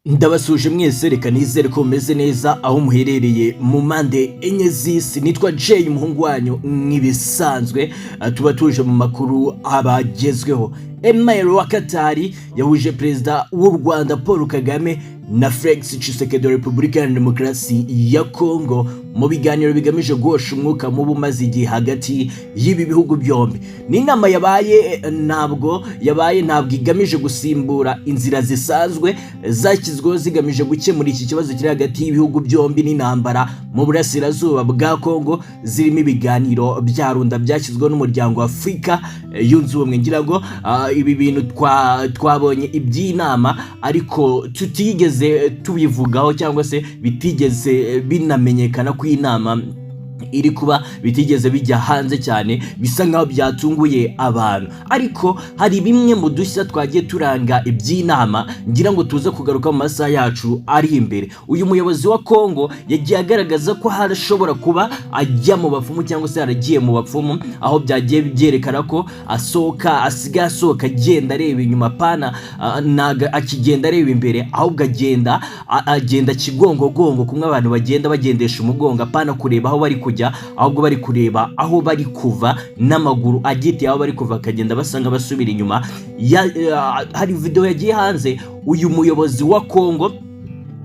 Ndabasuje mwese, reka nizere ko mumeze neza aho muherereye mu mpande enye z'isi. Nitwa Jay, umuhungu wanyu nk'ibisanzwe. Tuba tuje mu makuru abagezweho. Emir wa Katari yahuje Perezida w'u Rwanda Paul Kagame na Felix Tshisekedi wa Repubulika ya Demokarasi ya Kongo mu biganiro bigamije guhosha umwuka mubi umaze igihe hagati y'ibi bihugu byombi. Ni inama yabaye, ntabwo yabaye, ntabwo igamije gusimbura inzira zisanzwe zashyizweho zigamije gukemura iki kibazo kiri hagati y'ibihugu byombi n'intambara mu burasirazuba bwa Kongo, zirimo ibiganiro bya Luanda byashyizweho n'Umuryango wa Afurika Yunze Ubumwe. Ngira ngo ibi bintu twabonye iby'inama, ariko tutigeze tubivugaho cyangwa se bitigeze binamenyekana ko iyi nama iri kuba, bitigeze bijya hanze cyane, bisa nkaho byatunguye abantu. Ariko hari bimwe mu dushya twagiye turanga iby'inama, ngira ngo tuze kugaruka mu masaha yacu ari imbere. Uyu muyobozi wa Kongo yagiye agaragaza ko harashobora kuba ajya mu bapfumu cyangwa se yaragiye mu bapfumu, aho byagiye byerekana ko asohoka, asigaye asohoka agenda areba inyuma, pana ntago akigenda areba imbere, ahubwo agenda kigongogongo, kumwe abantu bagenda bagendesha umugongo, apana kureba aho bari kujya, ahubwo bari kureba aho bari kuva n'amaguru agitiye aho bari kuva, akagenda basa nk'abasubira inyuma. Hari video yagiye hanze, uyu muyobozi wa Kongo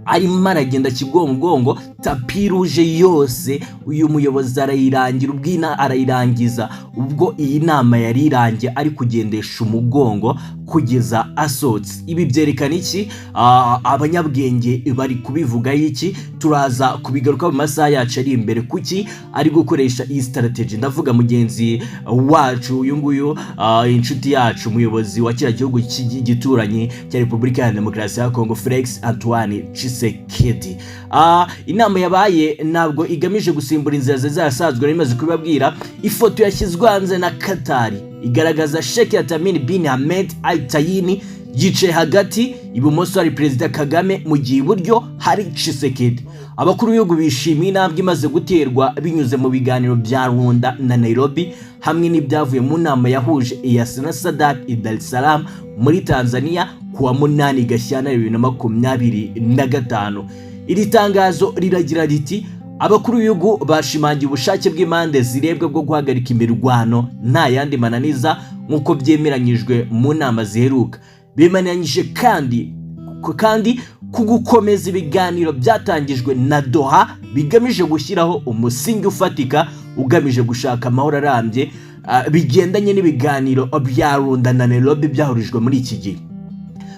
arimo aragenda kigongogongo, tapis rouge yose uyu muyobozi arayirangira ubwina arayirangiza ubwo iyi nama yari irangiye, ari kugendesha umugongo kugeza asohotse. Ibi byerekana iki? Abanyabwenge bari kubivugaho iki? Turaza kubigaruka mu masaha yacu ari imbere. Kuki ari gukoresha iyi strategy? Ndavuga mugenzi wacu uyu nguyu, inshuti yacu, umuyobozi wa kiriya gihugu cy'igituranyi cya Repubulika ya Demokarasi ya Kongo, Felix Antoine Tshisekedi. Inama yabaye ntabwo igamije gusimbura inzira zari zarasanzwe, nari maze kubibabwira. Ifoto yashyizwe hanze na Katari igaragaza Sheikh Tamim bin Ahmed Al Thani yicaye hagati, ibumoso hari Perezida Kagame, mu gihe iburyo hari Tshisekedi. Abakuru b'ibihugu bishimiye intambwe imaze guterwa binyuze mu biganiro bya Luanda na Nairobi, hamwe n'ibyavuye mu nama yahuje EAC na SADC i Dar es Salaam muri Tanzania ku wa 8 Gashyantare 2025. Iri tangazo riragira riti: "Abakuru b'ibihugu bashimangiye ubushake bw'impande zirebwa bwo guhagarika imirwano nta yandi mananiza, nk'uko byemeranyijwe mu nama ziheruka. Bemeranyije kandi ku gukomeza ibiganiro byatangijwe na Doha bigamije gushyiraho umusingi ufatika ugamije gushaka amahoro arambye, bigendanye n'ibiganiro bya Luanda na Nairobi byahurijwe muri iki gihe."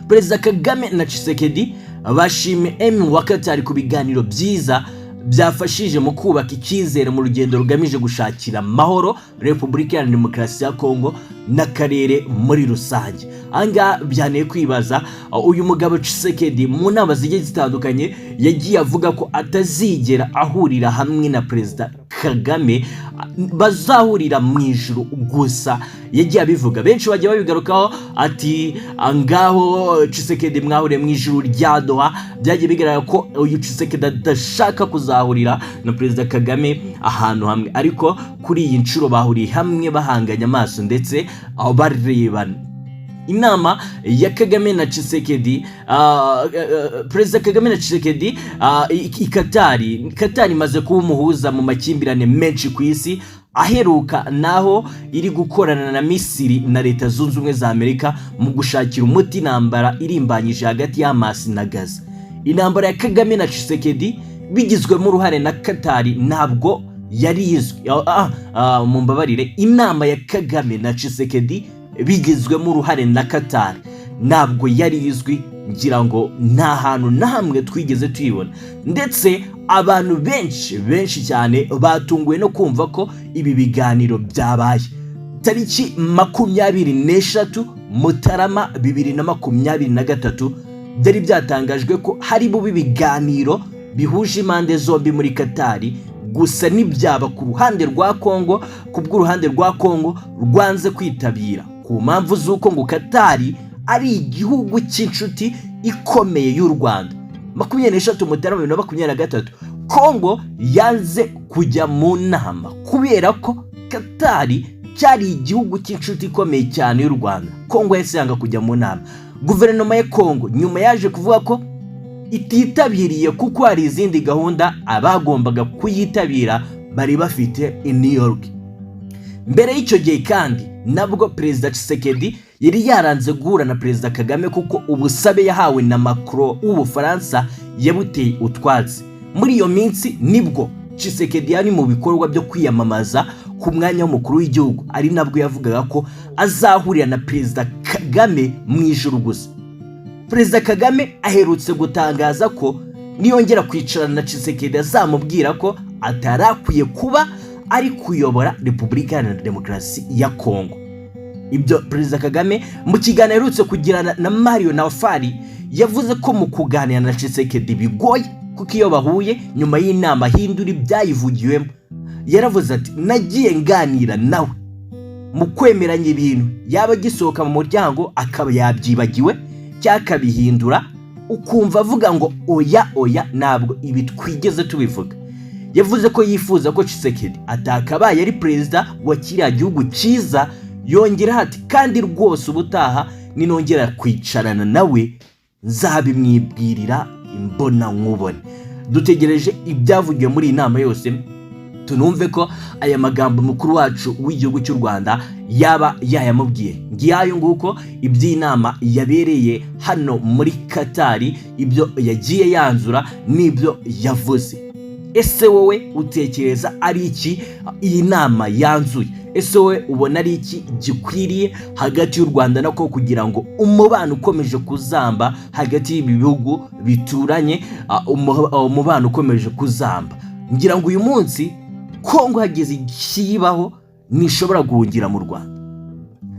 Perezida Kagame na Tshisekedi bashimye Emir wa Qatar ku biganiro byiza byafashije mu kubaka icyizere mu rugendo rugamije gushakira amahoro Repubulika ya Demokarasi ya Kongo n'akarere muri rusange. Ahangaha byanteye kwibaza, uyu mugabo Tshisekedi mu nama zigiye zitandukanye yagiye avuga ko atazigera ahurira hamwe na Perezida Kagame, bazahurira mu ijuru gusa. Yagiye abivuga, benshi bagiye babigarukaho, ati ngaho Tshisekedi mwahuriye mu ijuru rya Doha. Byagiye bigaragara ko uyu Tshisekedi adashaka kuzahurira na Perezida Kagame ahantu hamwe, ariko kuri iyi nshuro bahuriye hamwe bahanganye amaso ndetse aho barebana. Inama ya Kagame na Tshisekedi, Perezida Kagame na Tshisekedi i Katari. Katari imaze kuba umuhuza mu makimbirane menshi ku isi, aheruka naho iri gukorana na Misiri na Leta Zunze Ubumwe za Amerika mu gushakira umuti intambara irimbanyije hagati ya Hamas na Gaza. Intambara ya Kagame na Tshisekedi bigizwemo uruhare na Katari ntabwo yari izwi. Mumbabarire, inama ya Kagame na Tshisekedi bigizwemo uruhare na Katari ntabwo yari izwi. Ngira ngo nta hantu na hamwe twigeze tuyibona, ndetse abantu benshi benshi cyane batunguwe no kumva ko ibi biganiro byabaye tariki 23 Mutarama 2023. Byari byatangajwe ko hari bube ibiganiro bihuje impande zombi muri Katari, gusa ntibyaba ku ruhande rwa Kongo, ku bw'uruhande rwa Kongo rwanze kwitabira ku mpamvu z'uko ngo Katari ari igihugu cy'inshuti ikomeye y'u Rwanda. 23 Mutarama 2023, Kongo yanze kujya mu nama kubera ko Katari cyari igihugu cy'inshuti ikomeye cyane y'u Rwanda. Kongo yahise yanga kujya mu nama. Guverinoma ya Kongo nyuma yaje kuvuga ko ititabiriye kuko hari izindi gahunda abagombaga kuyitabira bari bafite i New York. Mbere y'icyo gihe kandi nabwo Perezida Tshisekedi yari yaranze guhura na Perezida Kagame kuko ubusabe yahawe na Macron w'Ubufaransa yabuteye utwatsi. Muri iyo minsi nibwo Tshisekedi yari mu bikorwa byo kwiyamamaza ku mwanya w'umukuru w'igihugu, ari nabwo yavugaga ko azahurira na Perezida Kagame mu ijuru gusa. Perezida Kagame aherutse gutangaza ko niyongera kwicarana na Tshisekedi azamubwira ko atari akwiye kuba ari kuyobora Repubulika Iharanira Demokarasi ya Kongo. Ibyo Perezida Kagame mu kiganiro aherutse kugirana na Mario Nawfal yavuze ko mu kuganira na Tshisekedi bigoye, kuko iyo bahuye nyuma y'inama ahindura ibyayivugiwemo. Yaravuze ati: "Nagiye nganira nawe mu kwemeranya ibintu, yaba agisohoka mu muryango akaba yabyibagiwe cyangwa akabihindura, ukumva avuga ngo 'Oya, oya, ntabwo ibi twigeze tubivuga.'" Yavuze ko yifuza ko Tshisekedi atakabaye ari perezida wa kiriya gihugu cyiza. Yongeraho ati: "Kandi rwose ubutaha ninongera kwicarana nawe nzabimwibwirira imbona nkubone." Dutegereje ibyavugiwe muri iyi nama yose, tunumve ko aya magambo mukuru wacu w'igihugu cy'u Rwanda yaba yayamubwiye. Ngiyayo nguko iby'inama yabereye hano muri Katari, ibyo yagiye yanzura n'ibyo yavuze. Ese wowe utekereza ari iki iyi nama yanzuye? Ese wowe ubona ari iki gikwiriye hagati y'u Rwanda na Kongo kugira ngo umubano ukomeje kuzamba hagati y'ibi bihugu bituranye, umubano ukomeje kuzamba? Ngira ngo uyu munsi Kongo hagize ikibaho ntishobora guhungira mu Rwanda,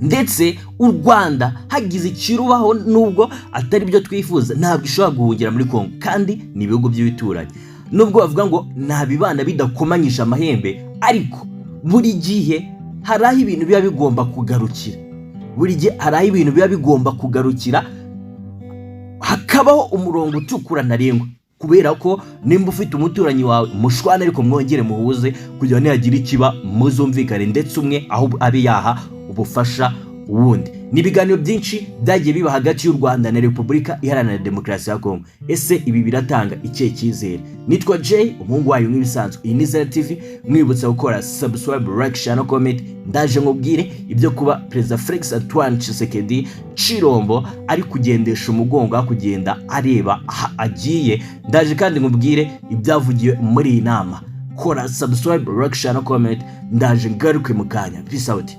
ndetse u Rwanda hagize ikirubaho, nubwo atari byo twifuza, ntabwo ishobora guhungira muri Kongo, kandi ni ibihugu by'ibituranyi. Nubwo bavuga ngo nta bibana bidakomanyije amahembe, ariko buri gihe hari aho ibintu biba bigomba kugarukira. Buri gihe hari aho ibintu biba bigomba kugarukira, hakabaho umurongo utukura ntarengwa, kubera ko nimba ufite umuturanyi wawe mushwana, ariko mwongere muhuze kugira ngo nihagira ikiba muzumvikane, ndetse umwe aho abe yaha ubufasha uwundi. Ni ibiganiro byinshi byagiye biba hagati y'u Rwanda na Repubulika Iharanira Demokarasi ya Kongo. Ese ibi biratanga ikihe cyizere? Nitwa Jay, umuhungu wayo nk'ibisanzwe. Iyi ni Zera TV. Mwibutsa gukora subscribe, like, share no comment. Ndaje nkubwire ibyo kuba Perezida Felix Antoine Tshisekedi Chilombo ari kugendesha umugongo aho kugenda areba aho agiye. Ndaje kandi nkubwire ibyavugiwe muri iyi nama. Kora subscribe, like, share no comment. Ndaje ngaruke mu kanya. Peace out.